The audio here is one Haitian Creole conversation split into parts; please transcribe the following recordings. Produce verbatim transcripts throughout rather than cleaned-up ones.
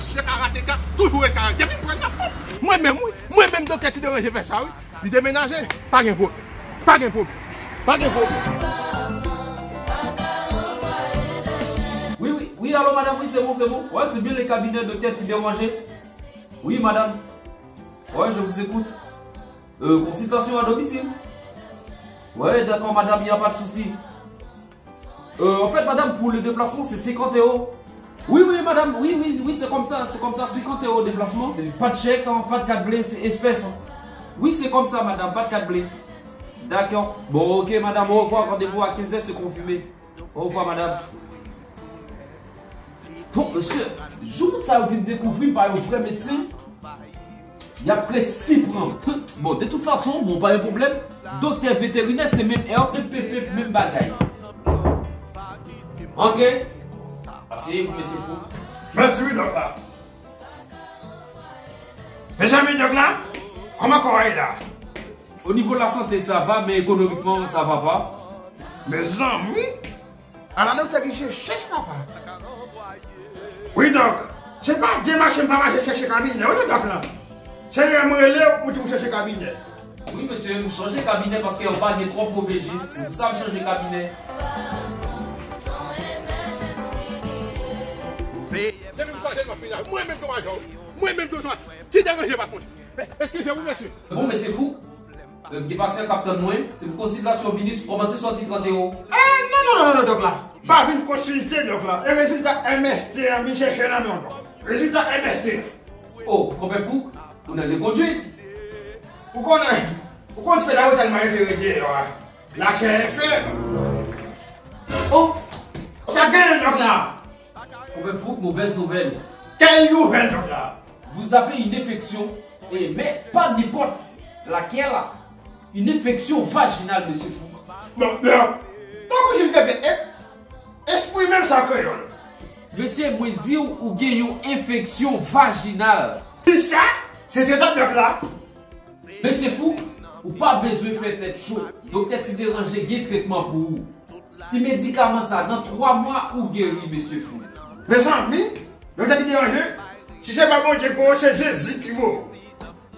Se karateka, toujou e karateka. Depi m pran nan pòp. Mwen menm, wi. Mwen menm, doktè Ti Deranje fè sa, wi. Li demenaje. Pa gen pwoblèm. Pa gen pwoblèm. Pa gen pwoblèm. Oui, oui, oui, allô, madame, oui, c'est bon, c'est bon. Ouais, c'est bien le cabinet docteur Ti Dérangé. Oui, madame. Ouais, je vous écoute. Euh, consultation à domicile. Ouais, d'accord, madame, il n'y a pas de souci. Euh, en fait, madame, pour le déplacement, c'est cinquante euros. Oui, oui, madame, oui, oui, oui, c'est comme ça, c'est comme ça, cinquante euros déplacement. Pas de chèque, hein, pas de carte bleue, c'est espèce, hein. Oui, c'est comme ça, madame, pas de carte bleue. D'accord. Bon, ok, madame, au revoir, rendez-vous à quinze heures, c'est confirmé. Au revoir, madame. Bon, mesye, jou moun sa yo vin dekouvri m pa yon vrè medsen, y ap resi pran m. Bon, de tout fason, bon, pa gen pwoblèm. Doktè veterinè se menm èr, menm pepep, menm bagay. Antre. Aseye pou mesye Fouk. Mèsi wi, dòk la. Mezanmi, dòk la, kòman kò a ye la? O nivo lasante, sa va, men ekonomikman, sa va pa. Mezanmi, ala doktè ki chèch chèch papa. Wi, dòk, se pa de mache m pa mache chèche kabinè, wi, dòk la. Se lè m rele w, ou di m chèche kabinè. Wi, mesye, m chanje kabinè paske anba gen twòp move je. Se pou sa m chanje kabinè. Depi m kwaze m ap fini avè w. Mwen menm tou majò, wi. Mwen menm tou majò. Ti Deranje pa konnen. Eskize wi, mesye. Bon, mesye Fouk, gen pasyan k ap tann mwen. Se pou konsiltasyon vini, kòmanse sòti trant ewo. Eh, non, non, non, non, dòk la. Pa vin konsilte dòk la. E rezilta M S T an vin chèche nan men w, dòk. Rezilta M S T. Oh, konpè Fouk, ou nan lekondwit. Ou konnen, ou konn ti pèdal ou tèlman enterese deyò a. Lachè enfèm. Oh! Sa genyen dòk la? Konpè Fouk, movèz nouvèl. Kèl nouvèl dòk la? Vous avez une infection, eh, mais pas n'importe laquelle. Une infection vaginale, mesye Fouk. Bon, bon. Tankou si m te pe, e, eksprime m sa an kreyòl. Mesye, mwen di w, ou gen yon enfeksyon vajinal. Kisa? Se tretman dòk la? Mesye Fouk, ou pa bezwen fè tèt cho. Doktè Ti Deranje gen tretman pou ou. Ti medikaman sa, nan twa mwa, ou geri, mesye Fouk. Mezanmi, doktè Ti Deranje, si se pa Bondye ki voye w, se Jezi ki voye w.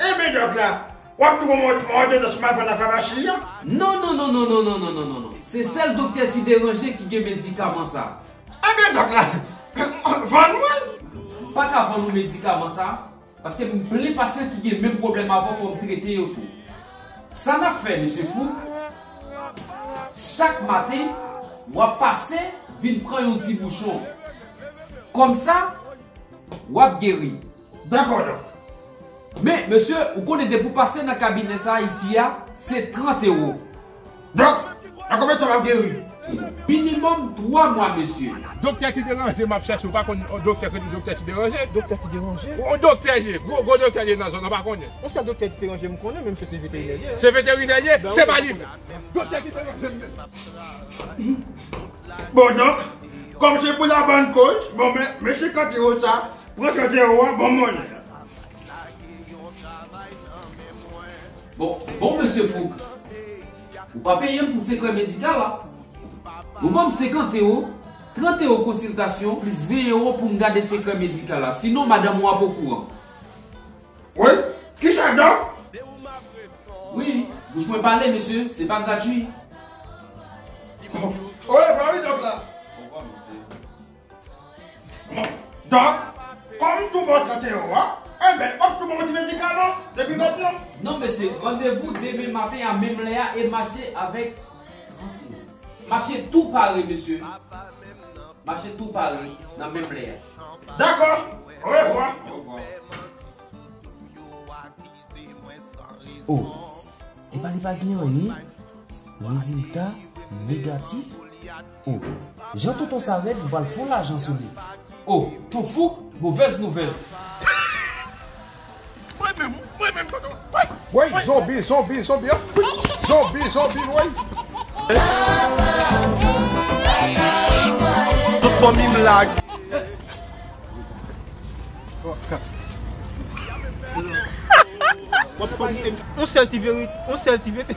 Ebyen, dòk la, w ap tou ban m òdonans m al pran nan famasi a? Non, non, non, non, non, non, non, non, non, non. Se sèl doktè Ti Deranje ki gen medikaman sa. Ebyen, dòk la, vann mwen. M pa ka vann ou medikaman sa. Paske m plen pasyan ki gen menm pwoblèm avè w, fò m trete yo tou. Sa n ap fè, mesye Fouk, chak maten, w ap pase vin pran yon ti bouchon. Kòmsa, w ap geri. Dakò, dòk. Men, mesye, ou konnen depi w pase nan kabinè sa a isi a, se trant ewo. Dòk, nan konbyen tan m ap geri? Minimòm twa mwa, mesye. Doktè Ti Deranje m ap chèche, ou pa konn doktè ki rele Doktè Ti Deranje? Doktè Ti Deranje? Yon doktè l ye, gwo, gwo doktè l ye nan zòn nan, ou pa konnen? Yon sèl doktè Ti Deranje m konnen, men misye se veterinè l ye. Se veterinè l ye? Se pa li menm. Doktè Ti Deranje m menm. Bon, donk, kòm se pou la bòn koz, bon, men, men senkant ewo sa, pran senkant ewo a, ban m monnen an. Bon, bon, mesye Fouk, ou pa peye m pou sekrè medikal la. Ou ban m senkant ewo, trant ewo konsiltasyon, plis ven ewo pou m gade sekrè medikal la. Sinon, madanm ou ap okouran. Wi, kisa, dòk? Wi, bouch mwen pale, mesye, se pa gratui. Orevwa, wi, dòk la. Orevwa, mesye. Donk, kòm m tou ba w trant ewo a, enben, w ap tou ban m ti medikaman depi mentnan. Non, mesye, randevou demen maten a menm lè a e mache avèk trant ewo. Mache tou pare, mesye. Mache tou pare nan menm lè a. Dakò, orevwa. Oh, epa li pa gen anyen? Rezilta negatif? Oh, jan tonton sa rèd, m pral fè yon lajan sou li. Oh, Ton Fouk, movèz nouvèl. Mwen menm, mwen menm, tonton. Woy, zonbi, zonbi, zonbi, ap fwi. Zonbi, zonbi, woy. Tout fanmi m lage. W ap konn yon sèl ti verite, yon sèl ti verite.